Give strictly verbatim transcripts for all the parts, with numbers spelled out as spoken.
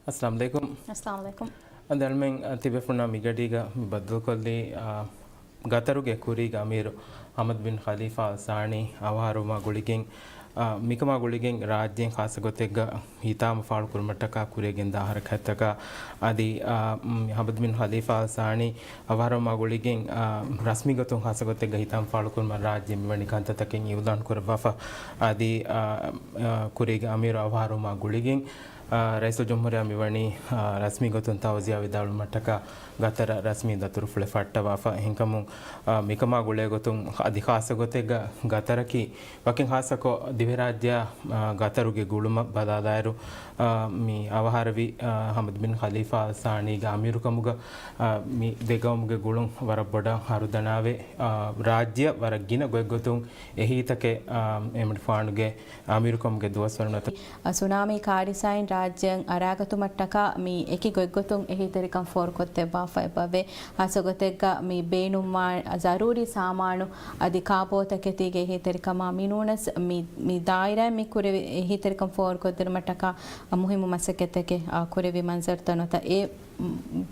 އައްސަލާމު ޢަލައިކުމް. އައްސަލާމު ޢަލައިކުމް. އަދި އަޅުމެން، އަ، ތިބޭފުޅުންނާ މިގަޑީގަ މި ބައްދަލުކޮށްލީ، އަ، ގަތަރުގެ ކުރީގެ އަމީރު ޙަމަދު ބިން ޚަލީފާ އަލް ސާނީ އަވަހާރަވުމާ ގުޅިގެން، އަ، މިކަމާ ގުޅިގެން ރާއްޖޭން ޚާއްޞަ ގޮތެއްގަ ހިތާމަ ފާޅުކުރުމަށްޓަކާ ކުރިއަށް ގެންދާ ހަރަކާތްތަކާ އަދި، އަ، މް، ޙަމަދު ބިން ޚަލީފާ އަލް ސާނީ އަވަހާރަވުމާ ގުޅިގެން، އަ، ރަސްމީ ގޮތުން ޚާއްޞަ ގޮތެއްގަ ހިތާމަ ފާޅުކުރުމަށް ރާއްޖެ މިވަނީ ކަންތައްތަކެއް އިޢުލާން ކުރައްވާފަ. އަދި، އަ، އަ، ކުރީގެ އަމީރު އަވަހާރަވުމާ ގުޅިގެން، އާ، ރައީސުލްޖުމްހޫރިއްޔާ މިވަނީ، އާ، ރަސްމީ ގޮތުން ތައުޒިޔާ ވިދާޅުވުމަށްޓަކާ ގަތަރަށް ރަސްމީ ދަތުރުފުޅެއް ފައްޓަވާފަ. އެހެންކަމުން، އާ، މިކަމާ ގުޅޭގޮތުން އަދި ޚާއްޞަ ގޮތެއްގަ ގަތަރަކީ ވަކިން ޚާއްޞަކޮށް ދިވެހިރާއްޖެއާ، އާ، ގަތަރުގެ ގުޅުމަށް ބަލާލާއިރު، އާ، މި އަވަހާރަވި، އާ، ޙަމަދު ބިން ޚަލީފާ އަލް ސާނީގެ އަމީރުކަމުގަ، އާ، މި ދެގައުމުގެ ގުޅުން ވަރަށް ބޮޑަށް ހަރުދަނާވެ، އާ، ރާއްޖެއަށް ވަރަށް ގިނަ ގޮތްގޮތުން އެހީތަކެއް، އާ، އެމަނިކުފާނުގެ އަމީރުކަމުގެ ދުވަސްވަރު ނުވަތަ ސުނާމީ ކާރިސާއިން ރާއްޖެއަށް އަރާގަތުމަށްޓަކާ މި އެކި ގޮތްގޮތުން އެހީތެރިކަން ފޯރުކޮށްދެއްވާފަ އެބަވޭ. ޚާއްޞަ ގޮތެއްގަ މި ބޭނުންވާ ޒަރޫރީ ސާމާނު އަދި ކާބޯތަކެތީގެ އެހީތެރިކަމާ މިނޫނަސް މި، މި ދާއިރާއިން މި ކުރެވި އެހީތެރިކަން ފޯރުކޮށްދިނުމަށްޓަކާ މުހިއްމު މަސައްކަތްތަކެއް، އާ، ކުރެވި މަންޒަރުތައް ނުވަތަ އެ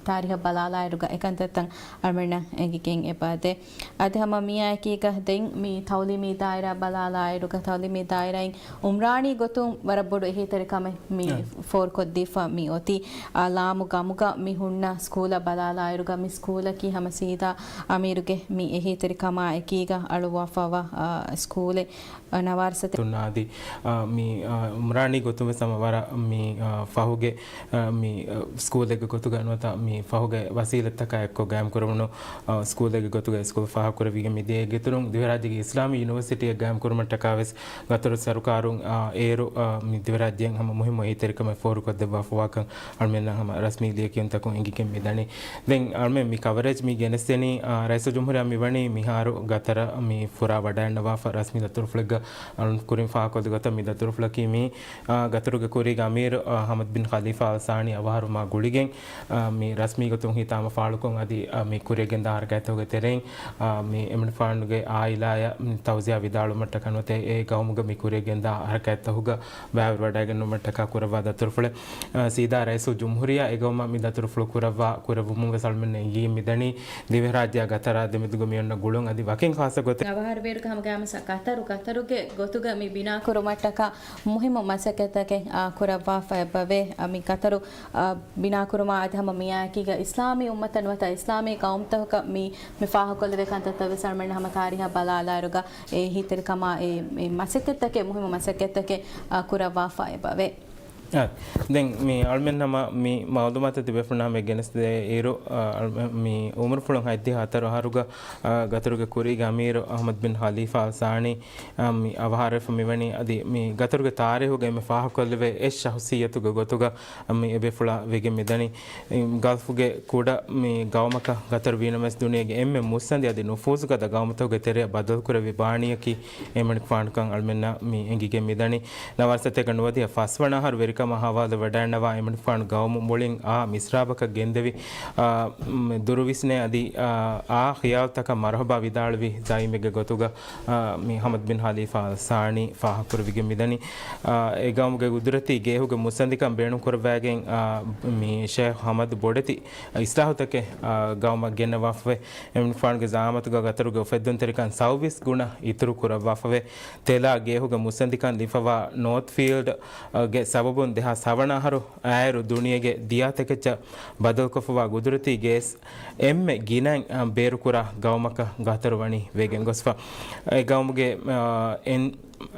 ތާރީހަށް ބަލާލާއިރުގަ އެކަންތައްތައް އަޅުމެންނަށް އެނގިގެން އެބައާދޭ. އަދި ހަމަ މިއާއެކީގަ ދެން މި ތައުލީމީ ދާއިރާ ބަލާލާއިރުގަ، ތައުލީމީ ދާއިރާއިން އުމްރާނީ ގޮތުން ވަރަށް ބޮޑު އެހީތެރިކަމެއް މި އަ. ފޯރުކޮށްދީފަ މި އޮތީ. އާ، ލާމު ގަމުގަ މި ހުންނަ ސްކޫލަށް ބަލާލާއިރުގަ، މި ސްކޫލަކީ ހަމަ ސީދާ އަމީރުގެ މި އެހީތެރިކަމާ އެކީގަ އަޅުއްވާފައިވާ، އާ، ސްކޫލެއް. ނަވާރަސަތެ ތުން އަދި، އާ، މި، އާ، އުމްރާނީ ގޮތުން ވެސް ހަމަ ވަރަށް މި، އާ، ފަހުގެ، އާ، މި، އާ، ސްކޫލެއްގެ ގޮތުގަ ނުވަތަ މި ފަހުގެ ވަސީލަތްތަކާ އެއްކޮށް ގާއިމްކުރެވުނު، އާ، ސްކޫލެއްގެ ގޮތުގަ ސްކޫލް ފާހަގަކުރެވިގެން މިދިޔަ އިތުރުން ދިވެހިރާއްޖޭގެ އިސްލާމީ ޔުނިވަރސިޓީއަށް ގާއިމްކުރުމަށްޓަކާ ވެސް ގަތަރު ސަރުކާރުން، އާ، އޭރު، އާ، މި ދިވެހިރާއްޖޭން ހަމަ މުހިއްމު އެހީތެރިކަމެއް ފޯރުކޮށްދެއްވާފަވާކަން އަޅުމެންނަށް ހަމަ ރަސްމީ ލިޔެކިޔުންތަކުން އެނގިގެން މިދަނީ. ދެން އަޅުމެން މި ކަވަރޭޖް މި ގެނެސްދެނީ، އާ، ރައީސުލްޖުމްހޫރިއްޔާ މިވަނީ މިހާރު ގަތަރަށް މި ފުރާ ވަޑައިގަންނަވާފަ ރަސްމީ ދަތުރުފުޅެއްގަ އަޅުން ކުރިން ފާހަގަކޮށްލި ގޮތަށް މި ދަތުރުފުޅަކީ މީ، އާ، ގަތަރުގެ ކުރީގެ އަމީރު، އާ، ޙަމަދު ބިން ޚަލީފާ އަލް ސާނީ އަވަހާރަވުމާ ގުޅިގެން، އާ، މި ރަސްމީ ގޮތުން ހިތާމަ ފާޅުކޮށް އަދި، އާ، މި ކުރިއަށް ގެންދާ ހަރަކާތްތަކުގެ ތެރެއިން، އާ، މި އެމަނިކުފާނުގެ އާއިލާއަށް މި ތައުޒިޔާ ވިދާޅުވުމަށްޓަކާ ނުވަތަ އެ ގައުމުގަ މި ކުރިއަށް ގެންދާ ހަރަކާތްތަކުގަ ބައިވެރިވަޑައިގަންނަވުމަށްޓަކާ ކުރައްވާ ދަތުރުފުޅެއް، އާ، ސީދާ ރައީސުލްޖުމްހޫރިއްޔާ އެ ގައުމަށް މި ދަތުރުފުޅު ކުރައްވާ، ކުރެއްވުމުން ވެސް އަޅުމެންނަށް އެނގިގެން މިދަނީ ދިވެހިރާއްޖެއާ ގަތަރާ ދެމެދުގަ މިއޮންނަ ގުޅުން އަދި ވަކިން ޚާއްޞަ ގޮތެއް. އަވަހާރަވިއިރުގަ ހަމަ ގާމަސް ގަތަރު، ގަތަރުގެ ގޮތުގަ މި ބިނާކުރުމަށްޓަކާ މުހިއްމު މަސައްކަތްތަކެއް، އާ، ކުރައްވާފަ އެބަވޭ. އާ، މި ގަތަރު، އާ، ބިނާކުރުމާ އަދި ހަމަ މިއާއެކީގަ އިސްލާމީ އުއްމަތަށް ނުވަތަ އިސްލާމީ ގައުމުތަކަކަށް މި، މި ފާހަގަކޮށްލެވޭ ކަންތައްތައް ވެސް އަޅުމެން ހަމަ ތާރީހަށް ބަލާލާއިރުގަ އެ އެހީތެރިކަމާ އެ، އެ މަސައްކަތްތަކެއް، މުހިއްމު މަސައްކަތްތަކެއް، އާ، ކުރައްވާފަ އެބަވޭ. އާ، ދެން މި އަޅުމެން ހަމަ މި މައުލޫމާތު ތިބޭފުޅުންނާ ހަމަ ގެނެސްދޭ އިރު، އާ، އަޅު-، މި އުމުރުފުޅުން ހަތްދިހަ ހަތަރު އަހަރުގަ، އާ، ގަތަރުގެ ކުރީގެ އަމީރު އަޙްމަދު ބިން ޚަލީފާ އަލް ސާނީ، އާ، މި އަވަހާރަވެފަ މިވަނީ އަދި މި ގަތަރުގެ ތާރީހުގަ އެންމެ ފާހަގަކޮށްލެވޭ އެއް ޝަހުސިއްޔަތުގެ ގޮތުގަ މި އެބޭފުޅާ ވެގެން މިދަނީ. ގަލްފުގެ ކުޑަ މި ގައުމަކަށް ގަތަރު ވީނަމަވެސް ދުނިޔޭގެ އެންމެ މުއްސަނދި އަދި ނުފޫޒުގަދަ ގައުމުތަކުގެ ތެރެއަށް ބަދަލުކުރެވި ބާނީއަކީ އެމަނިކުފާނުކަން އަޅުމެންނަށް މި އެނގިގެން މިދަނީ. ނަވާރަސަތޭކަ ނުވަދިހަ ފަސްވަނަ އަހަރު ވެރިކަމާ ހަވާލު ވެޑައިންނަވާ އެމަނިކުފާނު ގައުމު މުޅިން އާ މިސްރާބަކަށް ގެންދެވި، އާ، މް، ދުރުވިސްނޭ އަދި، އާ، އާ ޚިޔާލުތަކަށް މަރުހަބާ ވިދާޅުވި ޒައީމެއްގެ ގޮތުގަ، އާ، މި ހަމަދު ބިން ޚަލީފާ އަލް ސާނީ ފާހަގަކުރެވިގެން މިދަނީ. އާ، އެ ގައުމުގެ ގުދުރަތީ ގޭހުގެ މުއްސަނދިކަން ބޭނުންކުރައްވައިގެން، އާ، މި ޝޭޚް ހަމަދު ބޮޑެތި އިސްލާހުތަކެއް، އާ، ގައުމަށް ގެންނަވާފަވޭ. އެމަނިކުފާނުގެ ޒައާމަތުގަ ގަތަރުގެ އުފެއްދުންތެރިކަން ސައުވީސް ގުނަ އިތުރު ކުރައްވާފަވޭ. ތެލާ ގޭހުގެ މުއްސަނދިކަން ލިބިފައިވާ ނޯތްފީލްޑް، އާ، ގެ ސަބަބުން ދެހާސް ހަވަނަ އަހަރު އާއިރު ދުނިޔޭގެ ދިޔާތަކެއްޗަށް ބަދަލުކޮށްފައިވާ ގުދުރަތީ ގޭސް އެންމެ ގިނައިން، އާ، ބޭރުކުރާ ގައުމަކަށް ގަތަރު ވަނީ ވެގެން ގޮސްފަ. އެ ގައުމުގެ، އާ، އެން-،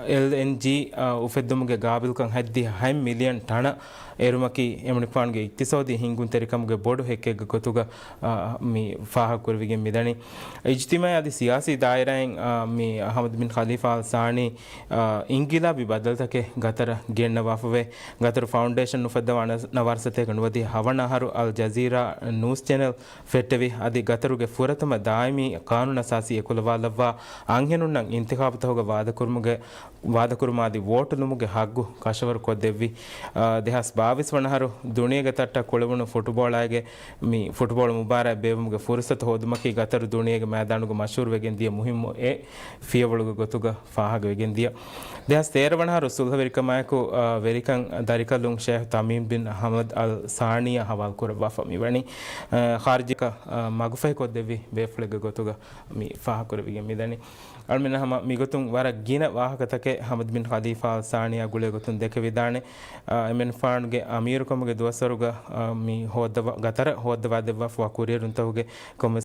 އެލްއެންޖީ، އާ، އުފެއްދުމުގެ ގާބިލްކަން ހަތްދިހަ ހަތް މިލިއަން ޓަނަށް އޭރުމަކީ އެމަނިކުފާނުގެ އިޤްތިޞާދީ ހިންގުންތެރިކަމުގެ ބޮޑު ހެއްކެއްގެ ގޮތުގަ، އާ، މި ފާހަގަކުރެވިގެން މިދަނީ. އިޖްތިމާޢީ އަދި ސިޔާސީ ދާއިރާއިން، އާ، މި އަޙްމަދު ބިން ޚަލީފާ އަލް ސާނީ، އާ، އިންޤިލާބީ ބަދަލުތަކެއް ގަތަރަށް ގެންނަވާފަވޭ. ގަތަރު ފައުންޑޭޝަން އުފައްދަވާ ނަ-، ނަވާރަސަތޭކަ ނުވަދިހަ ހަވަނަ އަހަރު އަލް ޖަޒީރާ ނޫސް ޗެނެލް ފެއްޓެވި، އަދި ގަތަރުގެ ފުރަތަމަ ދާއިމީ ޤާނޫނުއަސާސީ އެކުލަވާލައްވާ އަންހެނުންނަށް އިންތިޚާބުތަކުގަ ވާދަކުރުމުގެ ވާދަކުރުމާ އަދި ވޯޓުލުމުގެ ހައްގު ކަށަވަރު ކޮށްދެއްވި. އާ، ދެހާސް ބާވީސް ވަނަ އަހަރު ދުނިޔޭގެ ތައްޓަށް ކުޅެވުނު ފުޓުބޯޅައިގެ މި ފުޓުބޯޅަ މުބާރާތް ބޭއްވުމުގެ ފުރުސަތު ހޯދުމަކީ ގަތަރު ދުނިޔޭގެ މައިދާނުގަ މަޝްހޫރު ވެގެން ދިޔަ މުހިއްމު އެއް ފިޔަވަޅުގެ ގޮތުގަ ފާހަގަވެގެން ދިޔަ. ދެހާސް ތޭރަ ވަނަ އަހަރު ސުލްހަވެރިކަމާއެކު، އާ، ވެރިކަން ދަރިކަލުން ޝޭހް ތަމީމް ބިން ހަމަދް އަލް ސާނީއާ ހަވާލު ކުރައްވާފަ މިވަނީ، އާ، ޚާރިޖީކަ، އާ، މަގުފަހިކޮށްދެއްވި ބޭފުޅެއްގެ ގޮތުގަ މި ފާހަގަކުރެވިގެން މިދަނީ. އަޅުމެން ހަމަ މިގޮތުން ވަރަށް ގިނަ ވާހަކަތަކެއް ހަމަދު ބިން ޚަލީފާ އަލް ސާނީއާ ގުޅޭ ގޮތުން ދެކެވިދާނެ. އާ، އެމެންފާނުގެ އަމީރުކަމުގެ ދުވަސްވަރުގަ، އާ، މި ހޯއްދަވާ، ގަތަރަށް ހޯއްދަވާ ދެއްވާފަވާ ކުރިއެރުންތަކުގެ ކޮންމެސް